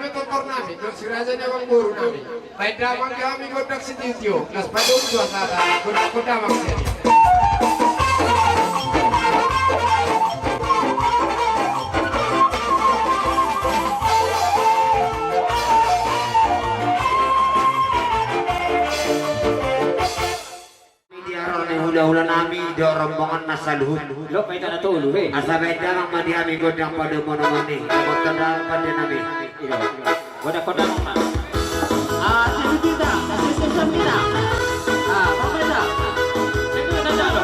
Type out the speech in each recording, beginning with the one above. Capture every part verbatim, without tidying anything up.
Totor nami, dohot si raja ni amangboru nami. Baen damang di hami gondang sitio-tio, laos padomu do hasahatan, gondang-gondang ma sian i. Di ari on ni hulahula nami dohot rombongan na saluhut. Lo, baen damang ma di hami gondang padomuan on i. Gondang pande nami. Gondang, gondang. Ah, si Bibita, si Susanina. Ah, Bang Reza. Itu na jalo.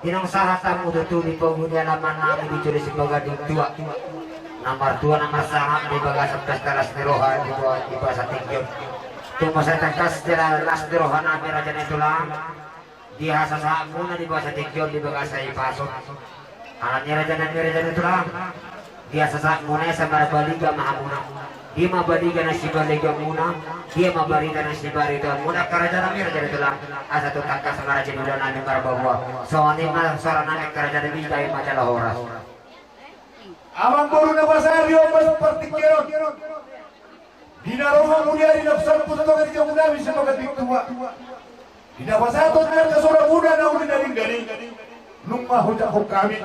Di naung sahat hamu tutu di pogu ni alaman nami di Jolo Sipagading Tua, na martua na marsangap di bagasan pesta las ni roha di bagasan tingki on. Tung masa tangkas di las ni roha nami raja ni tulang, di hasasahatmuna di bagasan tingki on di bagasan ipas on. Alani raja nami raja ni tulang, di hasasahatmuna asa marbaliga ma hamuna. Dia ma baliga na sibaligamuna, dia ma barita na sibaritaonmuna, angka raja nami raja ni tulang. Asa tung tangkas ma raja ni ulaon nami marboaboa. Songon i ma suara nami angka raja nami, baen ma jala horas. Amangboru na pasahat di ombas partingkian on. Di na ro hamu di ari na sampulu tonga di jabu nami Sipagading Tua. Di na pasahaton ni angka sora muda na uli na denggan i, nunga hujakhon hami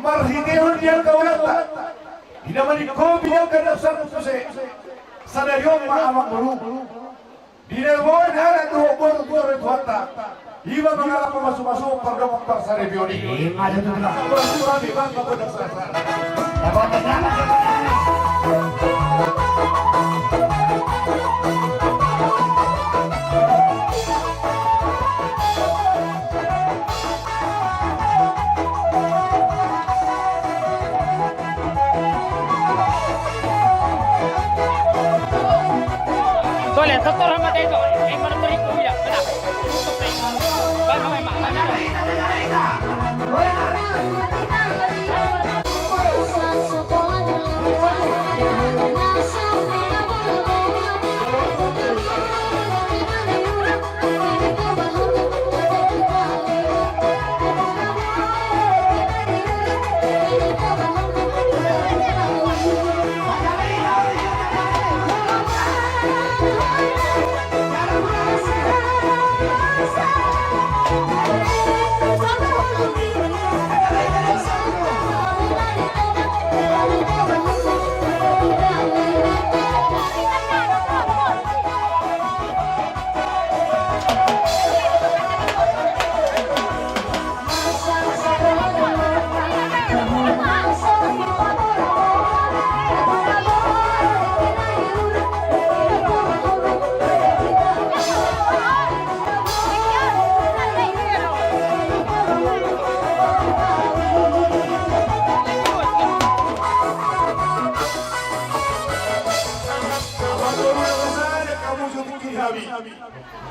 marhitehon ni angka ulanta. Di na maningkopi angka na sampulu se. Sadari on ma amangboru. Di na boan anak dohot boru tu Tuhanta. Ima mangalap pamasumasu pardongan parsaripeon i. Ima tutu. Pamasumasu hami bang pamodang sasar.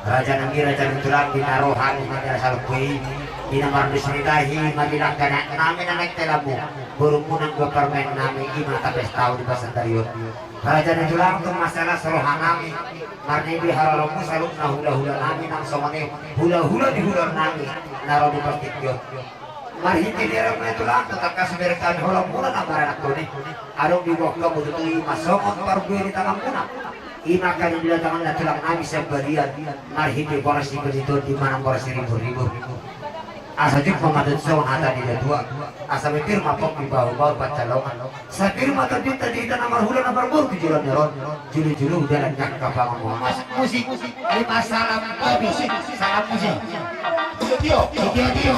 Raja nami, raja ni tulang, di na ro hami manjalo salpu i, di na marnus ni tahi, ma di langka ni anak nami na naeng tailangmu, borumuna anggo parumaen nami, i ma na tapestahon di parsandari on. Raja ni tulang, tung mansai las roha nami, marnidi haroromu saluhutna hulahula nami, nang songon i hulahula ni huria nami na ro di partingkian on. Marhite di rohamuna tulang, tu tangkas bereng hami holongmuna na maranak toni. Adong diboan hamu tutu i ma songon parbue ni tanganmuna. I ma angka na nidatangan na tulang nami sian balian. Marhite boras ni balian on di manang boras ni ribur-ribur. Asa jumpang ma tutu songon hata ni dua-dua. Asa pir ma pongki bahul-bahul pansalongan. Sai pir ma tondinta di hita na marhula na marboru tu joloan ni ari on. Julu-julu dalan ni angka pangomoan. Musik, musik. Ima salam kopi. Salam musik. Tio, tio, tio, tio.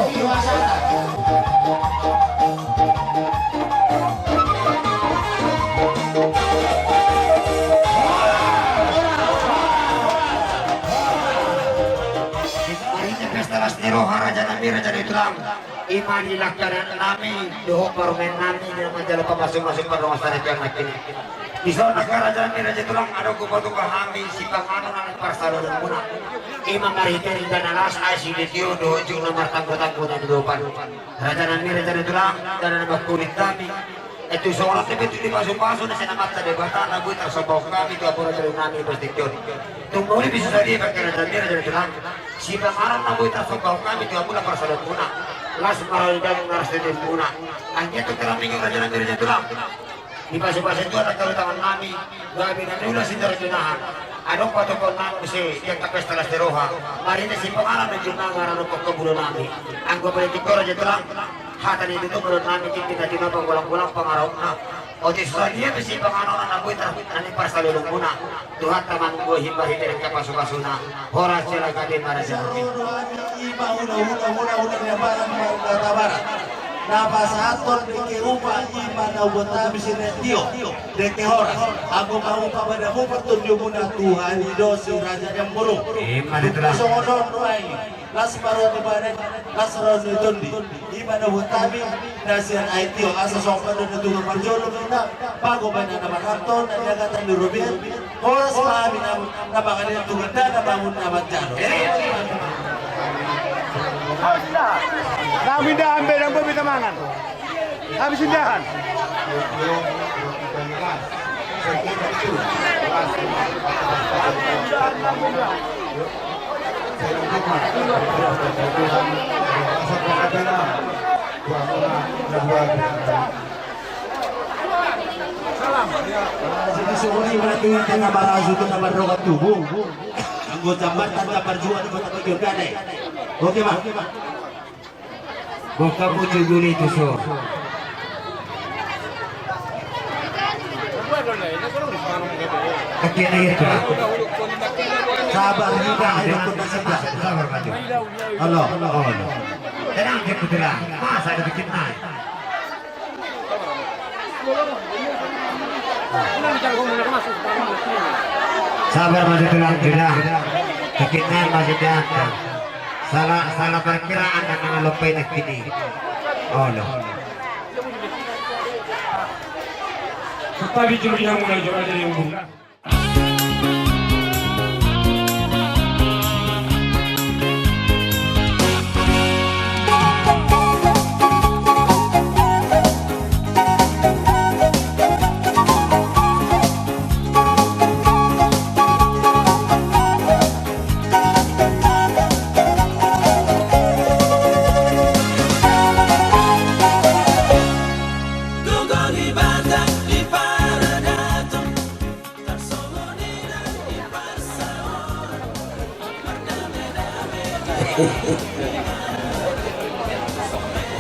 Marhite pesta las ni roha, raja nami, raja ni tulang. Ima di langka ni anak nami dohot parumaen nami di na manjalo pamasu-masu pardongansaripeon nangkin. Dison angka raja nami, raja tulang, adong hupaboa hami sipanganon anak parsaoranmuna. Ima marhite rinda na las, ai siditio dohot jung na martanggo-tanggo na nidopan. Raja nami, raja ni tulang, dana na mangkulit nami. Ai tung songon on pe tung dipasu-pasu na sian Amanta Debata na boi tarsombahon hami tu amanta raja nami di partingkian on. Tung molo bisa sadia pe angka raja nami, raja ni tulang, sipanganon na boi tarsombahon hami tu hamuna parsaoranmuna. Las ma roha ni damang na las ni udutimuna. Anggiat tung tarminggu raja nami, raja ni tulang, dipasu-pasu Tuhan angka uluan tangan nami. Gabe na niula sintor jinahan. Adong patupaon nami muse di angka pesta las ni roha. Marhite sipanganon na jumanga radophon habulanami. Anggo politik raja ni tulang. Hata ni tutu molo nami tingki na tinopa golang-golang pangarahutna. Otik so sadia pe sipanganon na boi tar na ni parsaoranmuna. Tuhanta ma manggohi marhite angka pasu-pasuna. Horas jala gabe ma raja nami. Ima hula-hula, hula-hula ni Barat, Barat, Barat. Na pasahathon dengke upa ima na huboan hami sian tio. Dengke horas. Anggo ma upa badan upa tondimuna Tuhan i do si raja ni amboru. Ima di tulang. Songon on do ai. Las ma roha ni badan, las roha ni tondi. Ima na huboan hami na sian tio, asa somba do na tuga parjolo na pago badan na marhalto na niagatan ni robean. Horas ma hami na, na mangalean tu gandana bangun na manjalo. Hami indahan be, dang boi hita mangan. Habis indahan. Jadi songon i ma tutu na marasu tu na mardongan tubu. Anggo jambar tanda parjuangan di kota Bagian Gade. Oke ma. Buka pucuk guli tu so. Kaki na itu. Sabar juga, ayo kota sabar. Sabar maju. Halo, halo. Tenang je putra. Masa ada bikin naik. Sabar ma tulang, sudah. Sakit naik masih datang. Salah, salah perkiraan dan dengan lupa ini kini. Oh, no. Tapi jumlah mulai jual dari ujung.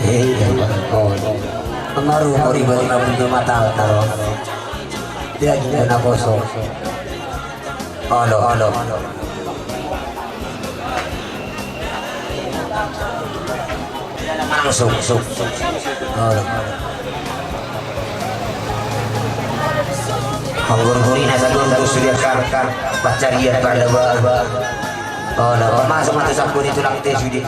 Hei, oh, kemaru mau dibuat rambutnya mata, taruh. Dia juga na kosong. Halo, halo. Langsung, langsung. Olo. Manggurguri na sadun tu sude kan, pancarian pardabaan. Olo, pamasuk ma tu saku ni tulang te sude.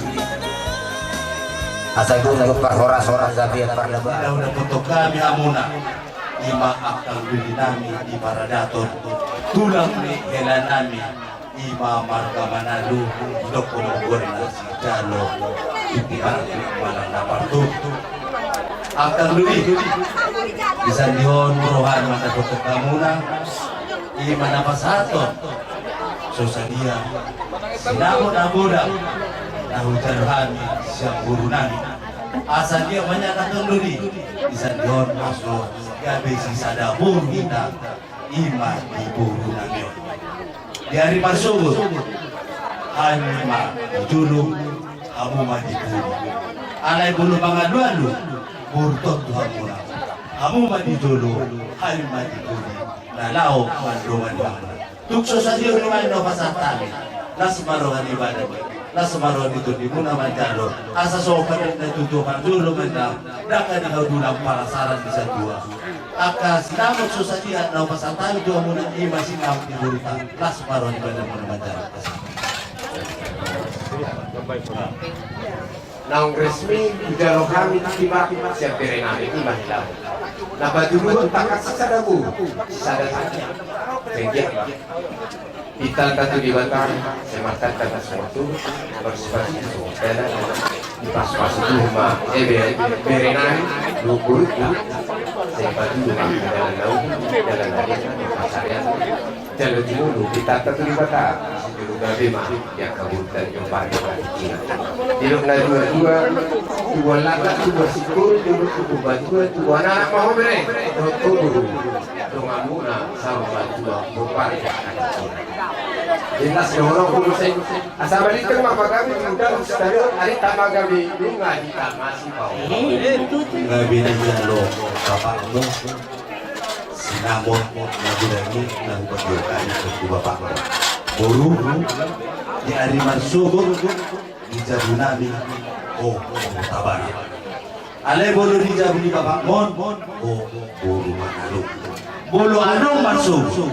Asa guru parhorasan gabe pardabaan. Dah udah potong kami hamuna. Ima angka uli nami di Paradaton. Tulang ni hela nami. Ima marga Manalu, didok pongguan na sijalo, di tiang malang na partu. Angka doli, di sandihon roha na mandapothon hamuna, ima na pasahathon, so sadia, sinamot na godang, na hujalo hami sian boru nami. Asa dia banyak angka doli, di sandihon asa gabe sisada boru hita. Ima di boru nami on. Di ari marsogot, hami ma di jolo, hamu ma di pudi. Alai molo mangalualu, boru tontu hamuna. Hamu ma di jolo, hami ma di pudi. Na laho mandongani hamuna. Tung so sadia nuaeng na hupasahat hami. Las ma roha ni badan. Las ma roha ni tondimuna manjalo, asa so padan na tutu parjolo mendam, dangka ni hadulang parasaran di satua. Angka sinamot so sadia na hupasahat hami tu hamuna, ima sinamot ni boruta, las ma roha ni badanmuna manjalo. Naung resmi hujalo hami di tiang sian bere nami, ima hilaon. Na patuluhon tangkas sisada boru, sisada tangiang. Jenggiat ma. Pinta ta tu Debata, sai martantan na so marturut, pasu-pasu na so mardalan, dipasu-pasu tu ma, eh, be-, bere nami, dohot boruta, sai patudu ma, dalan na uju, dalan na denggan, pasarian, jala jumolo, pinta ta tu Debata, sijolo gabe ma, di angka boruta ni ombar, di angka tingki. Didok na dua-dua, tubuan laklak, tubuan singkoru, jolo tubuan batua, tubuan anak ma ho bere, dohot tubuan. Donganmuna saur matua, boru parjak. Jelas do, olo, olo, sai. Asa balintang ma pagabe, udah, ustadz, ari tama gabe, dunga di tama si pau. Gabe na jalo bapakmu, sinamot na godang i, na hupatuduhon tu bapakmu. Boru, di ari marsogot, di jabu nami, o, o, tabana. Alai molo di jabu ni bapakmon, o, boru Manalu. Molo adong marsogot,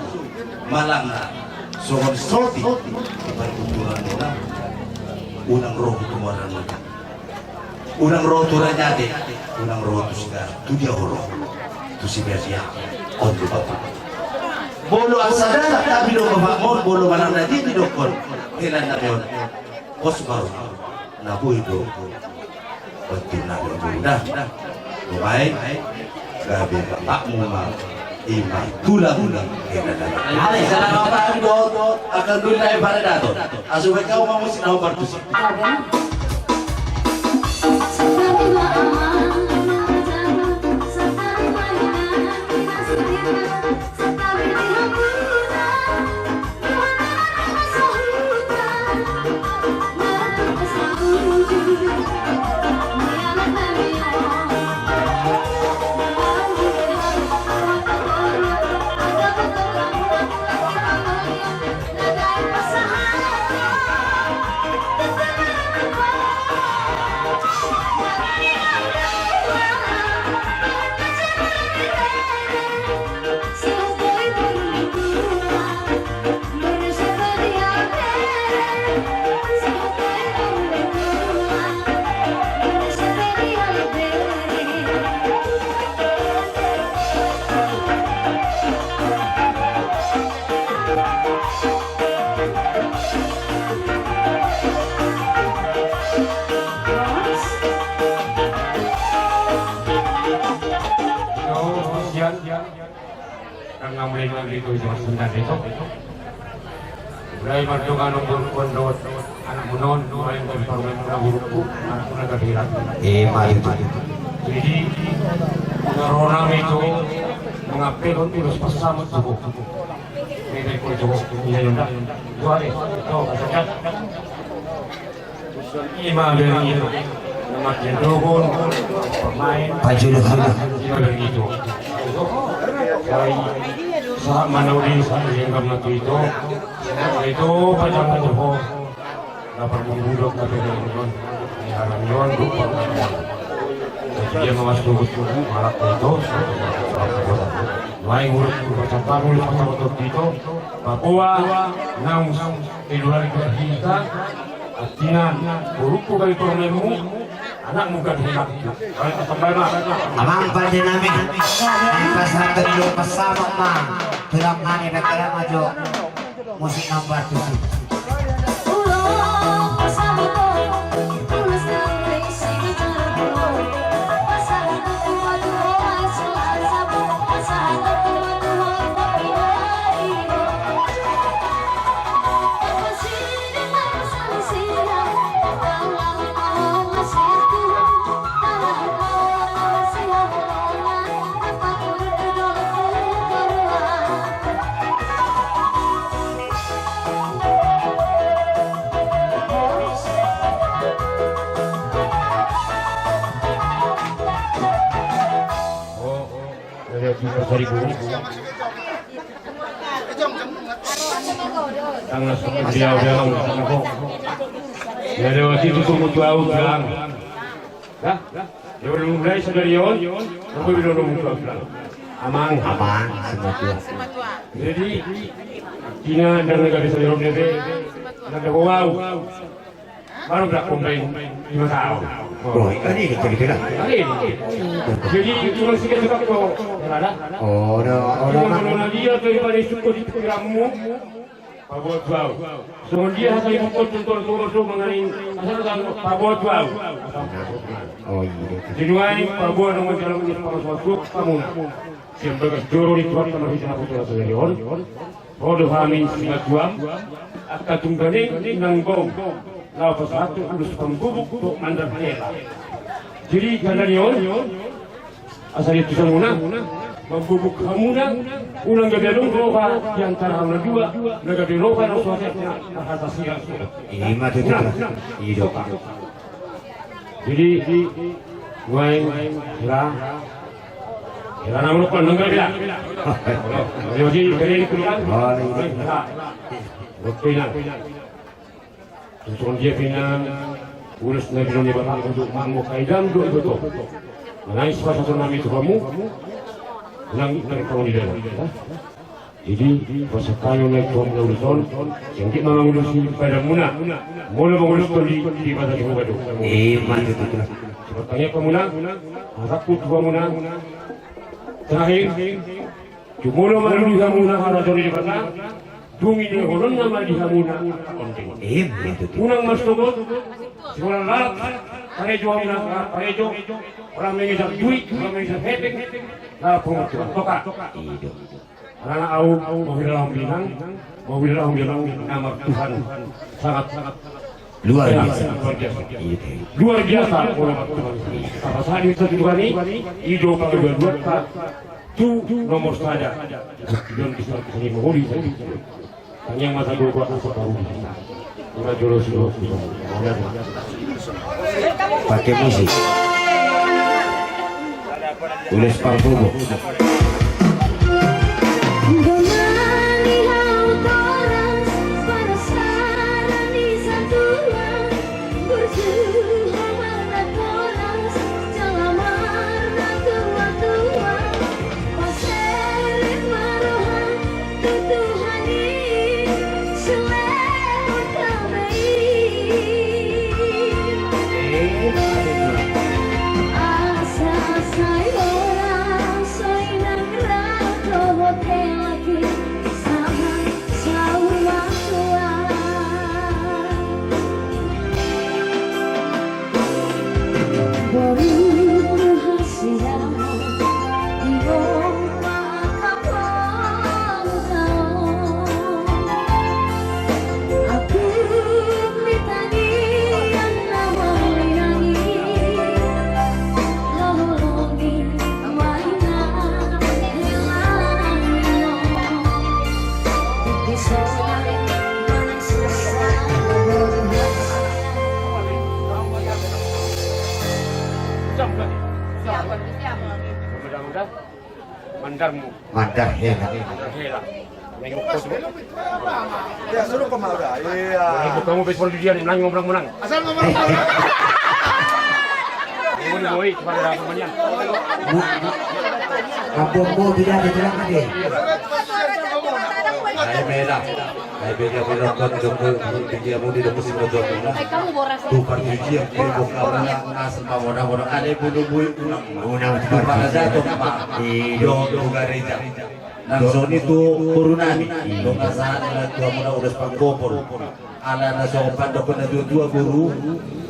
malangna, songon sotik, di partuturanmuna, unang ro tu muaranmuna. Unang ro tu Ranyate, unang ro tu Sigarat, tu dia ho ro, tu Siberia, on do bapakmu. Molo asa dalan, tapi do bapakmon, molo manang na dia didokkon, hela na meon. Pos baru, na boi do. Betul na boi do. Nah, lumayan. Gabe bapakmu ma, ima tulang, tulang. Alai, salam apa, Abi, do, do, akan dulu naik pada dato. Asubai kau mau musik, kau partusi. Nang mulai nang di tu jangan sunda di tu. Mulai mardongan on boru on dohot anakmuna on, mulai dari parumaenmuna boruku, anakmuna gabe hilang. Eh, maju tu. Jadi, na ro nami tu, mangampehon ulos pasamot tu ho. Ini dari kau tu ho, iya, iya, nda. Dua hari, kau, kasar. Ima bere ni ito. Nama dia dogon, pemain. Pajulu hana. Ima bere ni ito. Sai, sahat ma na uli, sahat ma na uli, sahat ma na uli. Ito, pajang na tu ho. Na parbubudok, na pernah nonton. Ni haram yon, lupa. Jadi dia mawas tubuh-tubuh, malah foto. Main urut, urut, sampai urut, sampai urut, ito. Papua, naung, Februari dua hita, artina, boruku gabe parumaenmu, anakmu gabe hilangku. Amang pande nami, nang pasahaton do pasamot ma, tulang nami, bekalan ajo, musik nomor tujuh. Pasaribu. Tangan seperti dia udah lama sama kok. Ya lewat itu tunggu tuh au bilang. Dah? Ya udah mulai sadari on. Aku bilang dong tuh bilang. Amang. Amang, sama tua. Jadi, tina dan negara bisa jorong debe. Ada bawau. Baru berak pemain lima tahun. Oh, ini gitu gitu lah. Jadi kurang sikit juga kok. Ada. Oh, no, oh, no. Kalau dia daripada suku di pikiranmu, pabuat bau. Songon dia hata ibu kau tuntun turun tu mengenai asal kan pabuat bau. Oh, iya. Jadi wani pabuat dengan jalan ini pakai suatu kamu. Siap bagas joro di tuan sama kita putra sendiri on. Ro do hami simatuam, angka tungganeng nang bong, laho pasahathon ulos pambubuk tu mandar hela. Jadi tanda ni on, asa diantusi hamuna, mambubuk hamuna, unang gabe adong roha di antara hamuna dua, na gabe roha na so hata sirang. Ima tutu. Nah, nah. Ido. Jadi, nuaeng, hira, hira na muruk kan, nang hira. Jadi, jadi, jadi, hira. Waktu ini. Tuntun dia pinang, ulos na bilang dia bapak untuk mamu kaidam do iboto. Menangis pas satu nami tu kamu, nang dari kamu di dalam. Jadi, pasahat hami ma tu hamuna ulos on, sian dia ma mangulosi badanmuna, molo mangulos toli di bata di hubadu. Ima tutu. Sepertanya hamuna, hasakku tu hamuna. Terakhir, jumolo ma di hamuna harajaon ni Debata, dung ineholonna ma di hamuna. Ima tutu. Unang marsogot, sikola lalat, parejo hamuna, parejo, orang mengejar duit, orang mengejar hepeng, lalat pengertian. Toka. Ido. Karena au, mauliate ma di Tuhan, mauliate ma di Tuhan, nama Tuhan sangat luar biasa. Luar biasa. Iya. Luar biasa, mauliate ma di Tuhan. Apa saja itu Tuhan ini, ido pakai dua-dua, tu nomor sada. Tuhan bisa, bisa lima kali. Tanyang masa dua buat masuk baru. Pakai musik. Ulos pambubuk. Mandarmu. Mandar hela. Mandar hela. Ya, suruh ke Maura. Iya. Kamu bes perjudian, menang, ngomong menang. Asal ngomong. Ini boy, kepada apa menang? Kampungmu tidak ada celaka deh. Ayo, Mela. Ai bege muna, jongkon, bege muna di dalam musim jongkon. Tu parjudian, bege muna, nasa muna, muna, ale bulu bui, muna, muna, muna, muna, jatuh, Pak. Iyo, tu gareja. Nang soni tu boru nami. Dong nasa, tu muna ulos pangkopol. Ala na so pandok na dua-dua boru.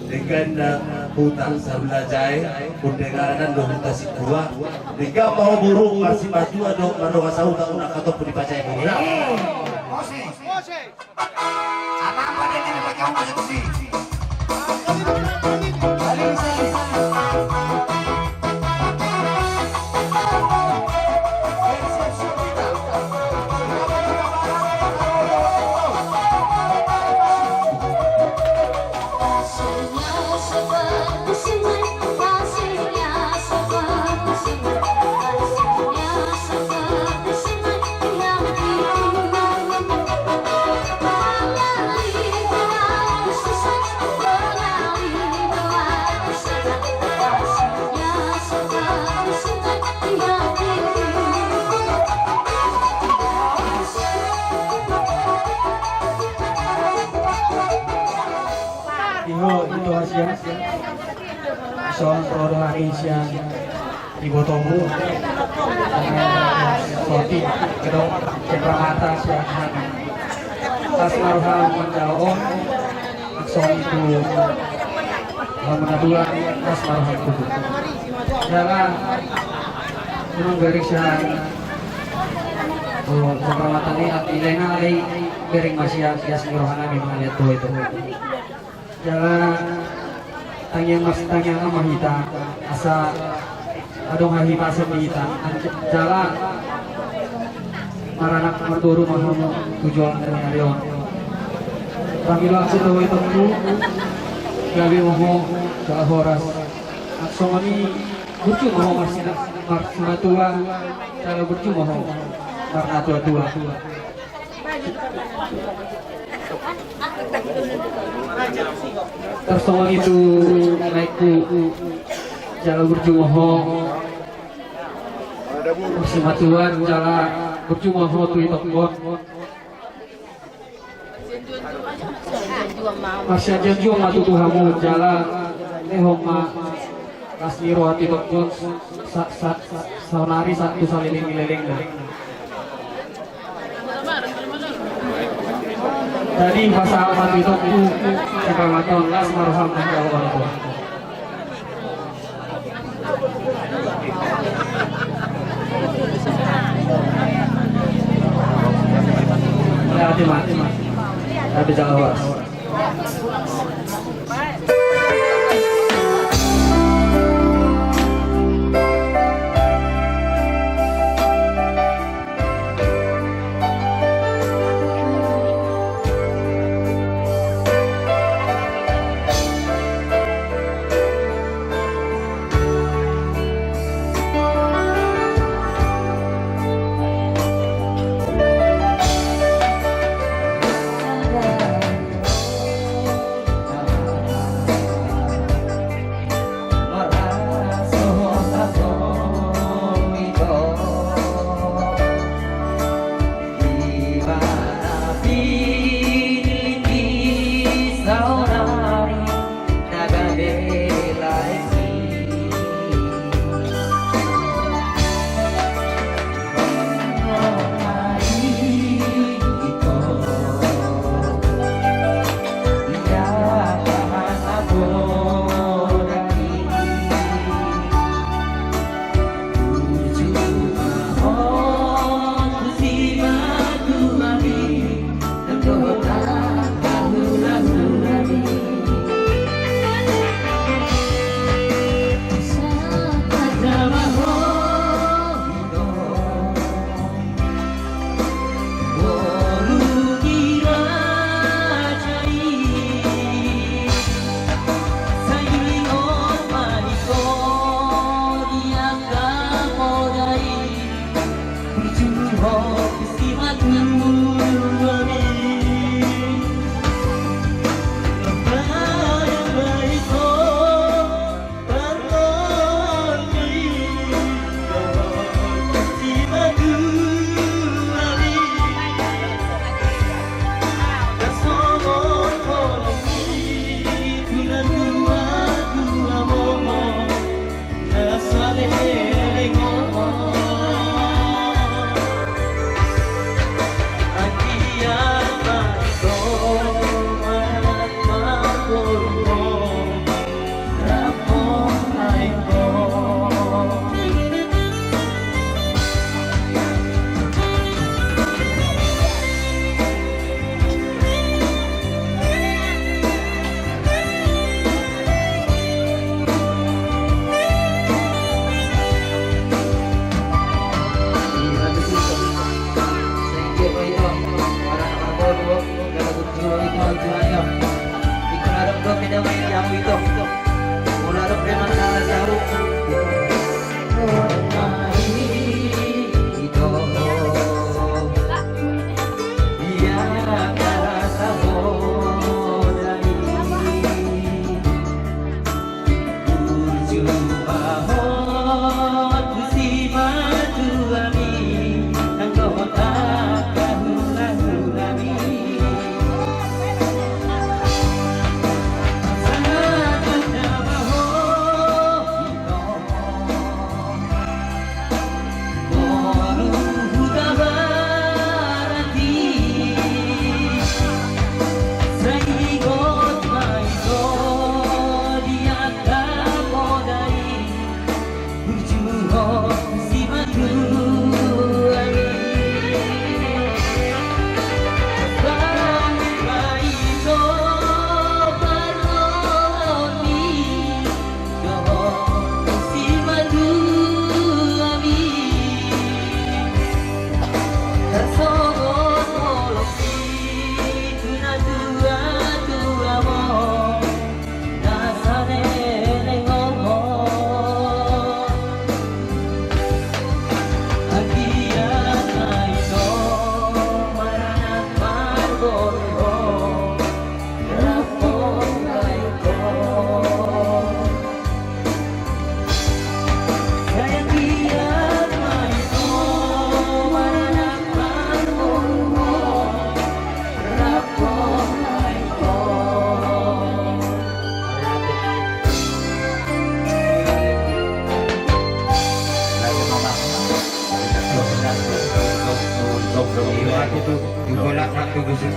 Dengan, eh, huta Sablajae, Kundenganan do huta Sikua. Dengan mau boru, marsimatua do, mardongan sahuta, unang hatop di pajae boru. Sian, songon ro do hami sian ibotomu, Soti, Kedong, Cendramata, sian hami. Las ma roham manjalo on, songon i tu hamu na dua, las ma roham tutu. Jala, memang bereng sian, o, Cendramata ni, atik i na alai bereng ma sian ias ni roha nami mangaliat tua i tu. Jala tangiang mas, tangiang ma hita, asa adong hahipason di hita. Jala maranak marboru ma hamu tu joloan ni ari on. Pamilo ahu tu itongku, gabe ma ho jala horas. Songon i burju ma ho marsina, marsimatua, jala burju ma ho marnatuatua. Tarsongon i tu laengku, jala burju ma ho marsimatua, jala burju ma ho tu itongkon. Marsianjuan ma tutu hamu, jala lehon ma las ni roha tu itongkon, sa, sa, saonari sahat tu saleleng ni lelengna. Jadi pasahat ma tu itongku, Cendramata on, las ma roham manjalo on. Hati-hati, Mas. Hati-hati, jala horas.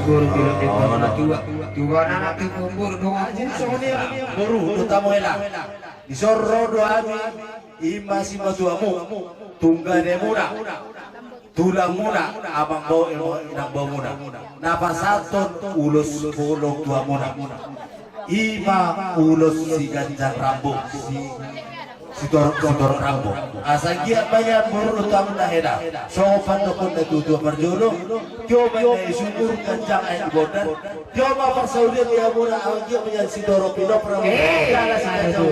Boru bilang di boru na tua. Tua na na tu boru dong aja songon i. Boru do tamu hela. Dison ro do hami, i ma simatuamu, tungganemuna, tulangmuna, amang bao, inang baomuna, na pasahathon ulos holong tuamuna. I ma ulos si ganjang rambu, si, si torop, si torop rambu. Asa giat ma i boru dohot hamu na hela. Songon pandokhon na tuatua parjolo, tio ma i na i sumur ganjang aek di bondan. Tio ma parsaulian di hamuna, asa giat ma i sitorop i, torop rambu. Eh, salah satu.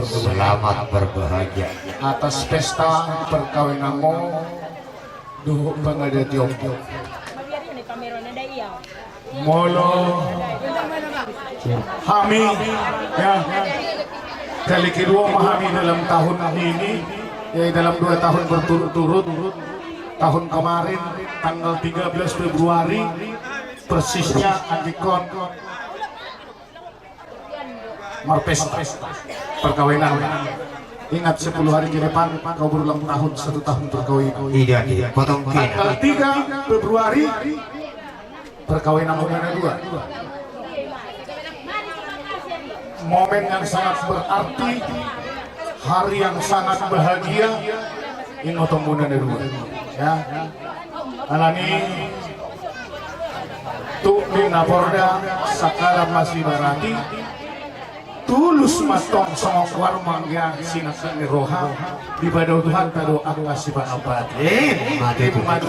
Selamat berbahagia. Atas pesta perkawinanmu dohot pangadatianmu. Molo hami, ya, kali kedua ma hami dalam tahun ini, ya, dalam dua tahun berturut-turut. Tahun kemarin, tanggal tiga belas Februari, persisnya antikon marpesta perkawinan. Ingat, sepuluh hari ke depan kau berulang tahun, satu tahun perkawinan. Iya, iya. Potong kena. Tanggal tiga Februari, perkawinan muna na dua. Momen yang sangat berarti, hari yang sangat bahagia, ingotong muna na dua. Ya. Alani tu ninna Porda, sakaran ma sibarati, tulus ma tong songon goar ma anggiat sinangkap ni roha, dipadao Tuhanta do angka sipangampati. Eh, mate tu. Mate.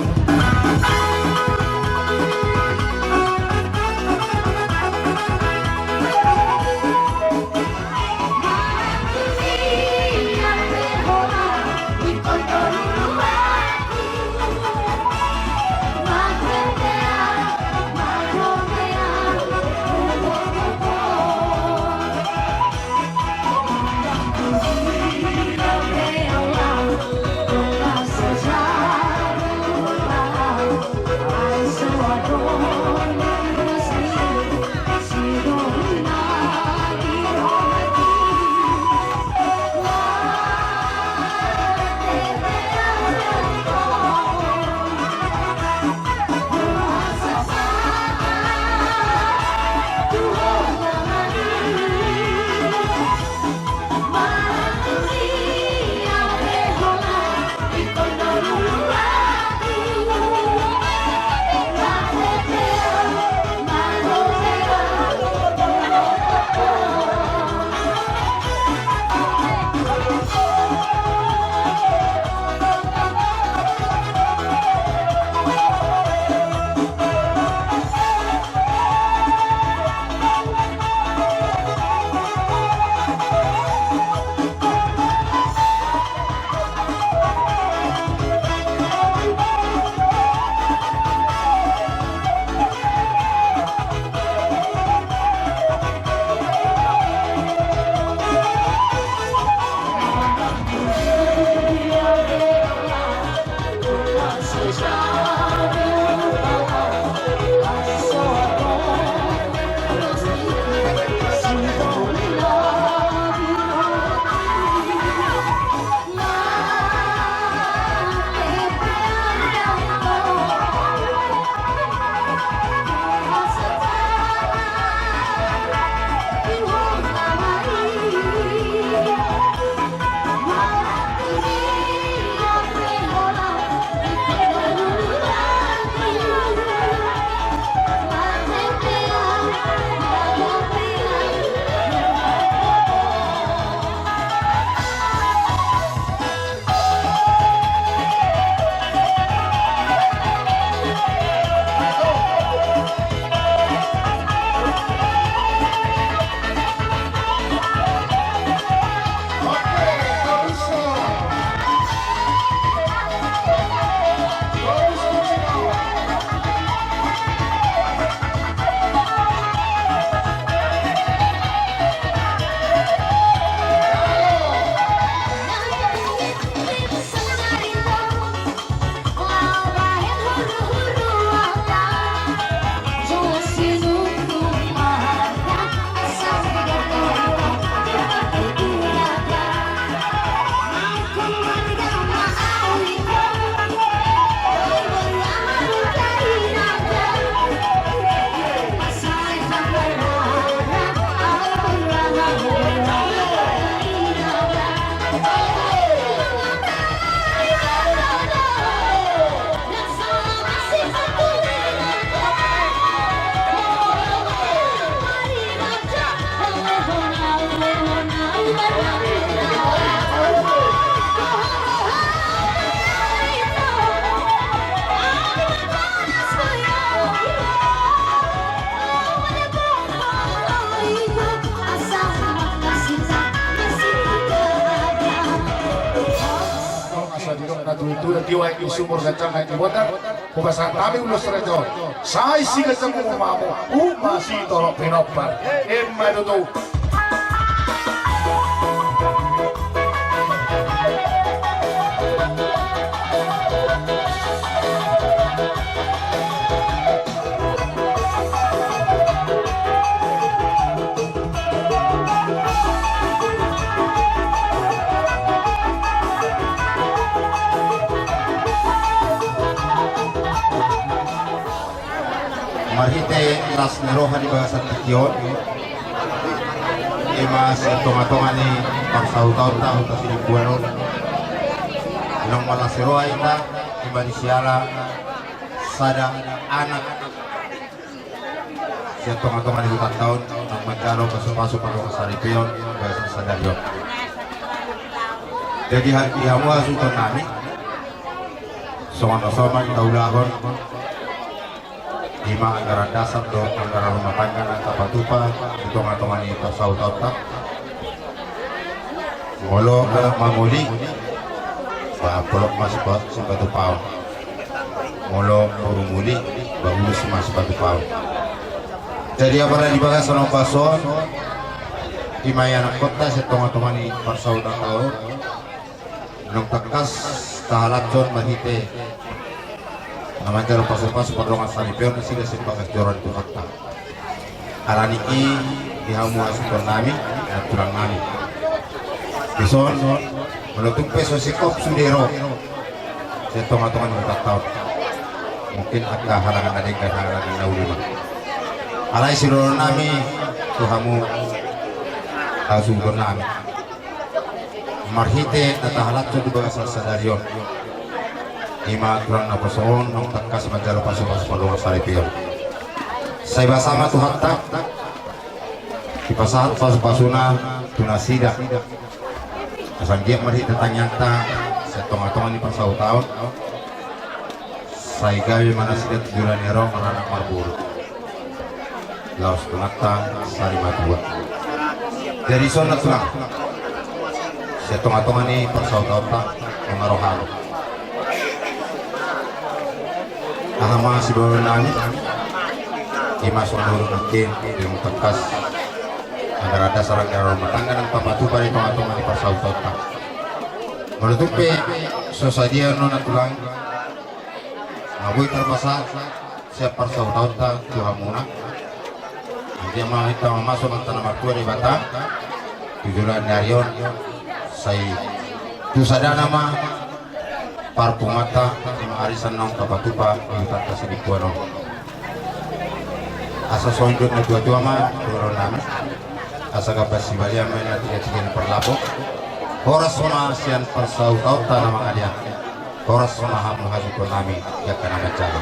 Tutu na tiwai di sumur gancang na di botar. Hupasahat hami ulos raja on. Sai sigancang umum hamu. Uma sitorop pinompar. Emma tutu. Marhite las ni roha di bagasan tingki on, ima sian tongatonga ni parsahutaonta Huta Silimbuan on, naung marlas ni roha hita, ima di siala sada anak sian tongatonga ni hutanta on, naung manjalo pasupasu pardongansaripeon bagasan sadari on. Jadi ha-, di hamu hasuhuton nami, songon na somal taulahon, ima anggaran dasar dohot anggaran rumah tangga na tapatupa di tongatonga ni parsahutaonta. Molo anak ma muli, ba, polop ma sipa-, sipatupaon. Molo boru muli, ba, ulos ma sipatupaon. Jadi apala di bagasan ombas on, ima i anakkonta sian tongatonga ni parsahutaonta on, naung tangkas tahalashon marhite na manjalo pasupasu pardongansaripeon nasida sian bagas joro ni Tuhanta. Alani i, di hamu hasuhuton nami, anak tulang nami, dison, molo tung pe so singkop sude ro sian tongatonga ni hutanta on, mungkin angka halangan na denggan, halangan na uli ma. Alai sidohonon nami tu hamu hasuhuton nami, marhite na tahalashon di bagasan sadari on, ima tulang naposo on naung tangkas manjalo pasupasu pardongansaripeon, sai basa ma Tuhanta dipasahat pasupasuna tu nasida. Asa anggiat marhite tangiangta sian tongatonga ni parsahutaon, sai gabe ma nasida tu joloan ni ari on maranak marboru, laos tu nangta sari matua. Jadi songon na tulang, sian tongatonga ni parsahutaonta, ima roham. Aha ma sidohonon nami? Ima songon na hudok nangkin, di hamu tangkas anggaran dasar, anggaran rumah tangga naung tapatupa di tongatonga ni parsahutaonta. Molo tung pe so sadia annon na tulang na boi tarpasahat sian parsahutaonta tu hamuna, anggiat ma hita mamasu Amanta na martua Debata tu joloan ni ari on, sai tu sadana ma parpunguanta, ima arisan naung tapatupa di hutanta Silimbuan on. Asa songon dok ni natuatua ma dohonon nami, asa gabe sibalian ma i na tigatiga ni parlapo. Horas ma sian parsahutaonta na mangalean. Horas ma hamu hasuhuton nami, angka na manjalo.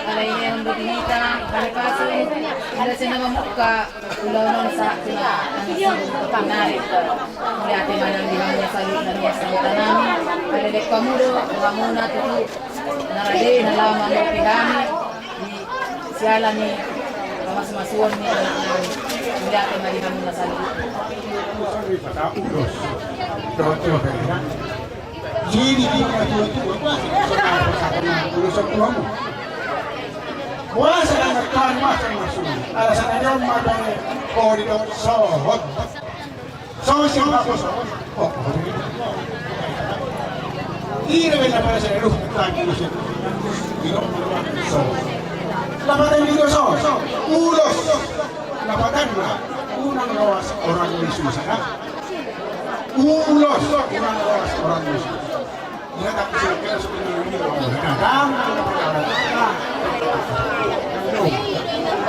Alai inna mambuka, inna sena mambuka, ulaon on sahat tu na, nang sibu, nari. Mauliate ma nang di hamu na saluhutna, na saluhutna nami, alai dek hamu do, hamuna tutu, na rade, na laho mangopi hami, di siala ni, pamasumasuon ni anak nami. Mauliate ma di hamu na saluhutna. Jadi di natuatua, boasa na so na pasahat na ulos on tu hamu? Boasa na martahan masa masuk? Alasan na on ma dohot, oh, didok sohot. Sohot siapa sohot? Oh, oh. Ira be na pada saya luh tadi ulos on. Didok sohot. Lapatan didok sohot. Ulos. Lapatanna, unang loas orang ni susah. Ulos, unang loas orang ni susah. Ia tak bisa kira sebenarnya orang. Nah, dan, nah, nah.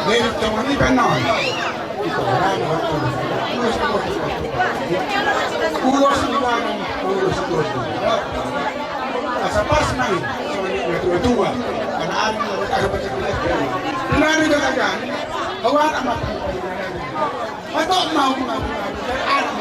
Jadi, teman ini kan, nah. Itu orang, orang. Ulos, ulos. Ulos, ulos, ulos. Asa pas nai, so ni natuatua. Anak-anak, asa pas nai. Nani katakan, kawan amat. Atau mau, mau, mau. Anak.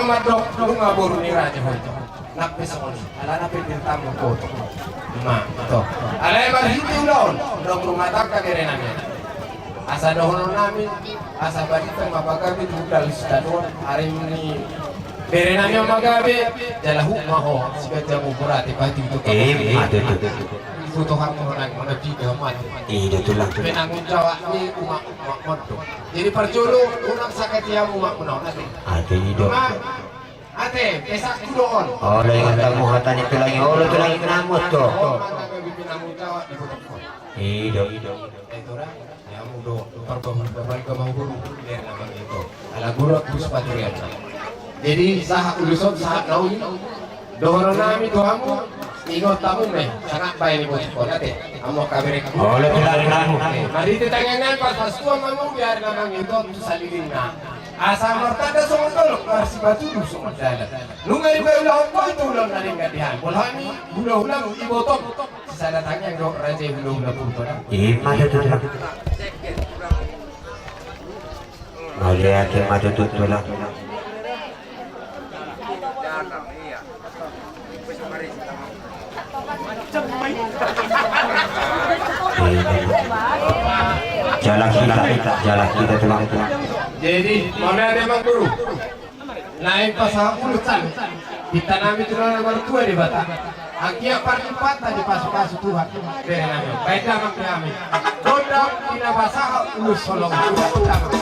Mandok nunga boru ni raja ho. Nang pe songon i, alana pe dirtamu koto. Ma, to. Alai marhite ulaon, dok rumah tangga berenami. Asa dohononnami, asa barita ma pagabe tu ulaon sitadoan, ari ni berenami ma gabe, jala huk ma ho, sigaja mu burate pati tu. Eh, mate tu. Ibu Tuhan mo nang mana tiga mate. Iya, tulang. Penanggung jawab ni umak, umak mondo. Jadi parjolo, unang sakati hamu umak muna, ate. Ate, ido. Ate, pesakku do on. Olo, ingot hamu hata ni tulang i, olo tulang i, namus do. Ido. Jadi sahat ulos on, sahat na uli. Dohononnami tu hamu, ingot hamu ma, sangap baen ni bosku on, ate. Hamu angka berekku. Olo tulang i, namus. Marhite tangiang nami, parpastuan ma hamu, biar na mangido tu salelengna. Asa martanda songon dolok, marsipatudu songon dalan. Nunga dibaen ulaonmu tu ulaon na denggan di hami. Molo hami hulahulamu ibotom, sisada tangiang dohot raja i hulahula purba. Ima tutu. Mauliate ma tutu tulang. Jala hita, jala hita tulang. Jadi, mauliate ma guru. Naeng pasahat ulos an. Pinta nami tu na martua Debata. Anggiat parlimpatan dipasupasu Tuhan. Berenami. Baen damang di hami. Gondang di na pasahat ulos holong. Damang.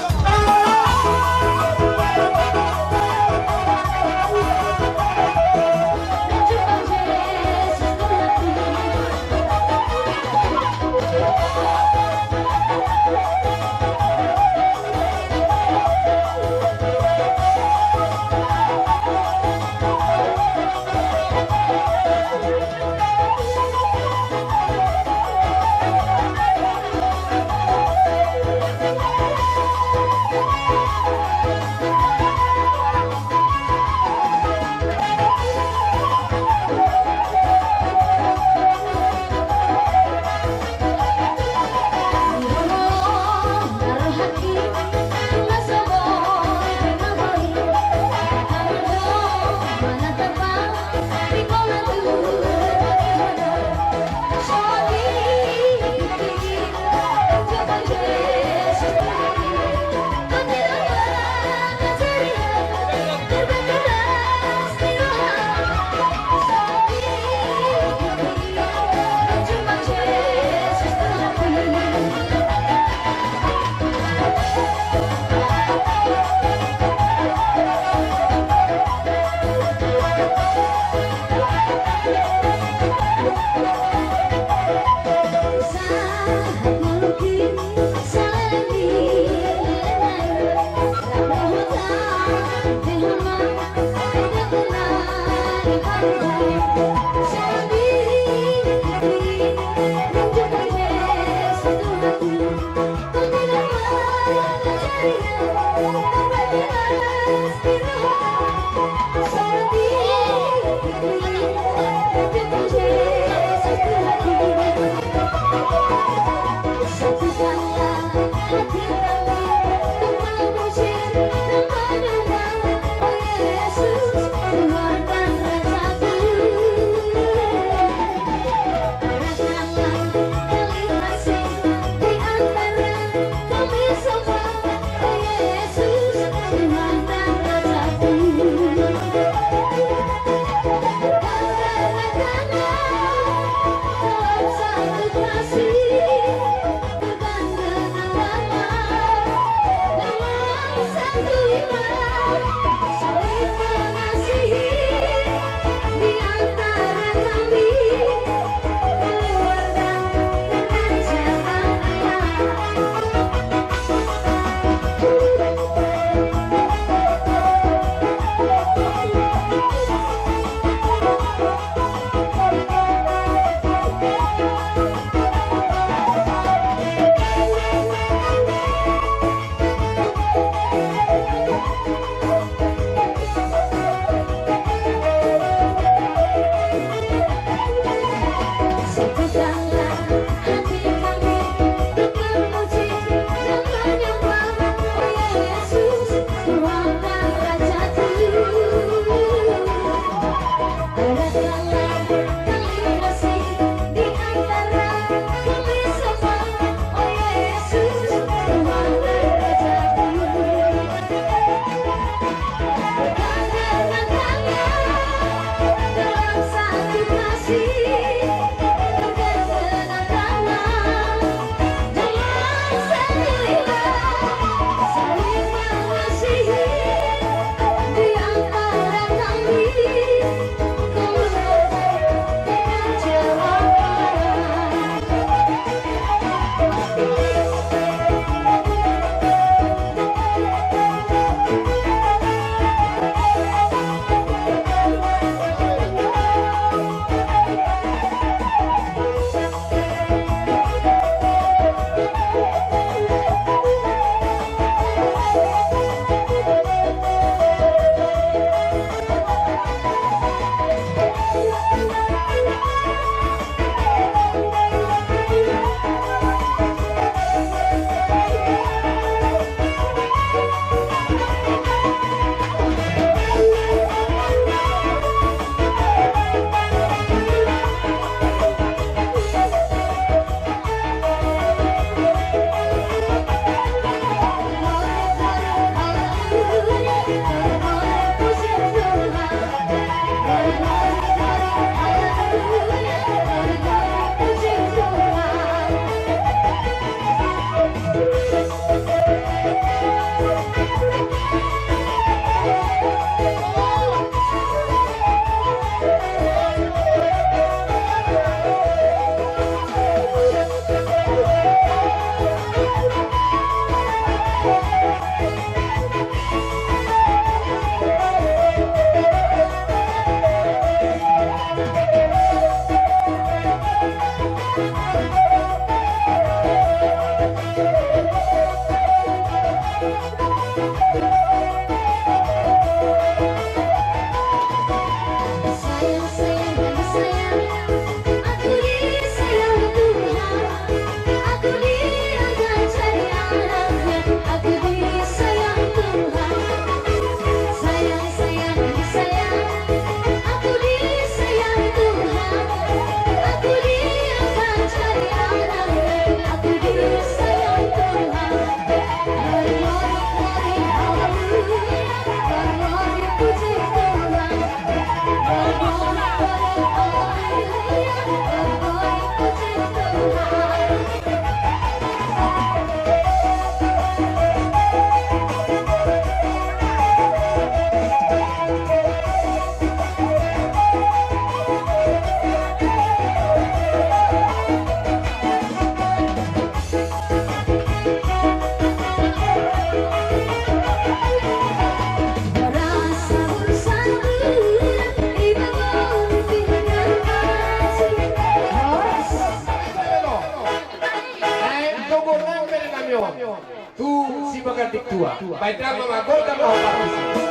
Tu si baganding tua. Baen damang ma gol damang ma partisi.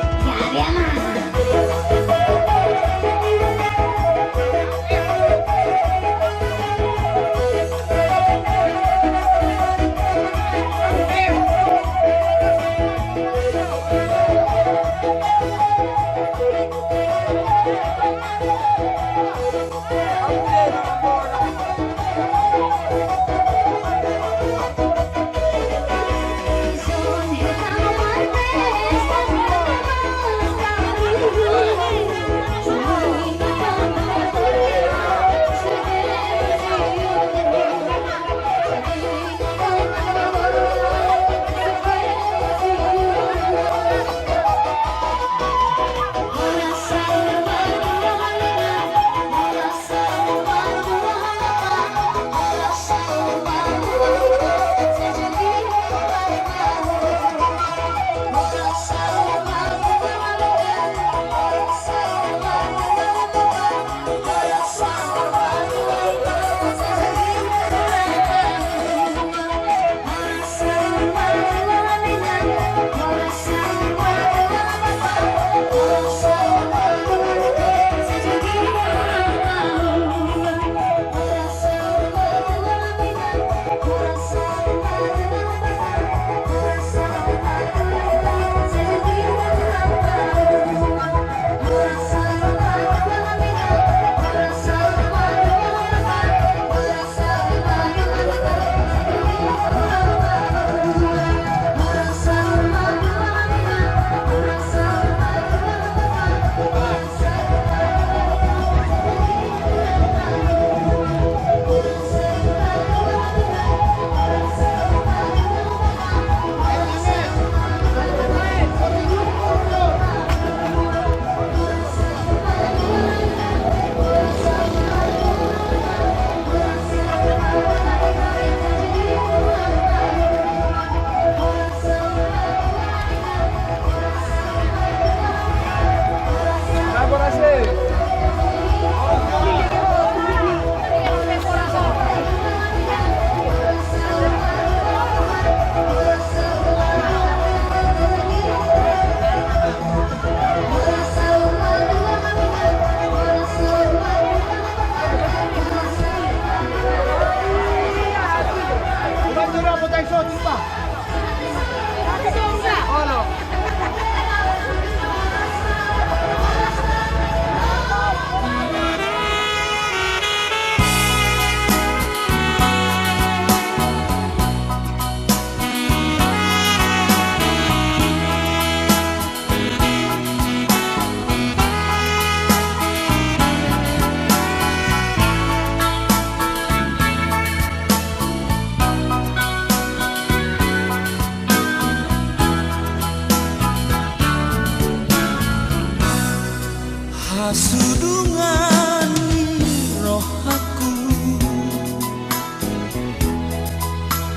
Hasudungan ni rohangku,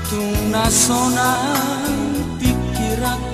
tung na sonang pingkiranku.